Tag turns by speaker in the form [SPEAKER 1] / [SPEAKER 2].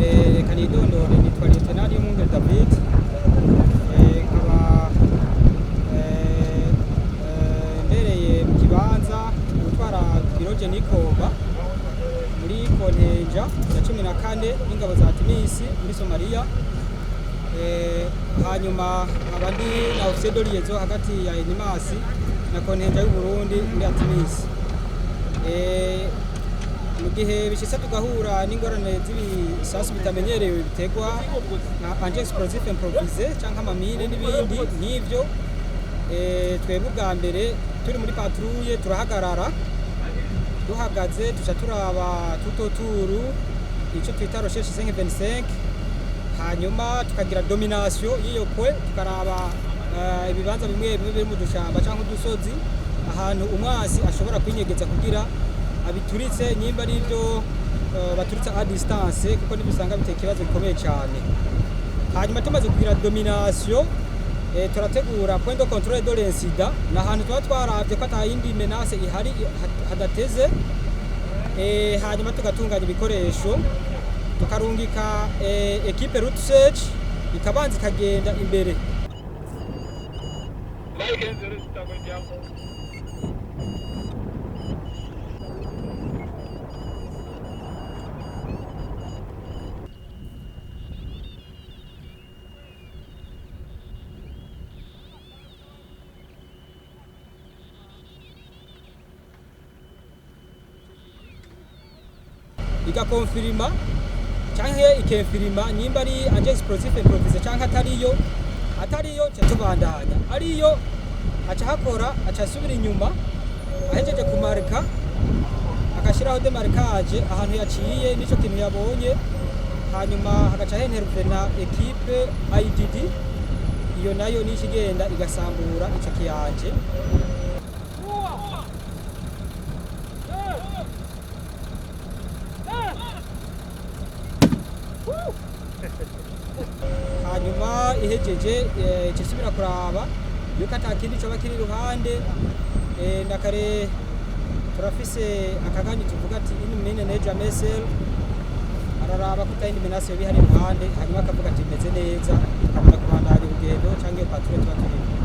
[SPEAKER 1] Reka nidondore, nitwa Lieutenant Niyomwungere David. Nkaba mbereye mu kibanza gutwara biroje nikomba muri contingent ya 14 y'ingabo za ATMIS muri Somalia. Hanyuma nkaba ndi na officier de liaison hagati ya UNMAS na contingent y'u Burundi muri ATMIS. Mu gihe bishitse tugahura n'ingorane z'ibisasu bitamenyerewe bitegwa nka engin explosif improvisé canke ama mines n'ibindi nk'ivyo, twebwe ubwa mbere turi muri patrouille turahagarara. Duhagaze, tuca turaba tout autour, ico twita recherche 525, hanyuma tukagira domination y'iyo kwe, tukaraba ibibanza bimwe bimwe biri mu dushamba canke udusozi, ahantu umwasi ashobora kwinyegeza kugira abituritse, nyimba ari ibyo baturitse à distance, kuko nibyo usanga biteye ikibazo gikomeye cyane. Hanyuma tumaze kugira domination, turategura point de contrôle de l'incident, ni ahantu tuba twaravye ko atayindi menace ihari hadateze. Hanyuma tugatunganya ibikoresho, tukarungika équipe route search, ikabanza ikagenda imbere.
[SPEAKER 2] Mike 06 Jambo.
[SPEAKER 1] Igakonfirima canke ikemfirima nyimba ari engin explosif improvisé canke atariyo. Atariyo, ca tubandanya. Ariyo, aca hakora, aca asubira inyuma, ahejeje kumarika, agashiraho démarquage ahantu yaciye n'ico kintu yabonye. Hanyuma hagaca hentervena équipe IDD, iyo nayo nico igenda igasambura ico kiyanje.
[SPEAKER 2] 3, 2, 1.
[SPEAKER 1] Hanyuma ihejeje, ica isubira kuraba yuko ata kindi coba kiri iruhande. Na kare turafise akaganyi tuvuga ati "Une mine n'est jamais seule". Araraba ko atayindi menace yoba ihari iruhande, hanyuma akavuga ati "Imeze neza", tukabona kubandanya urugendo canke iyo patrouille tuba turimo.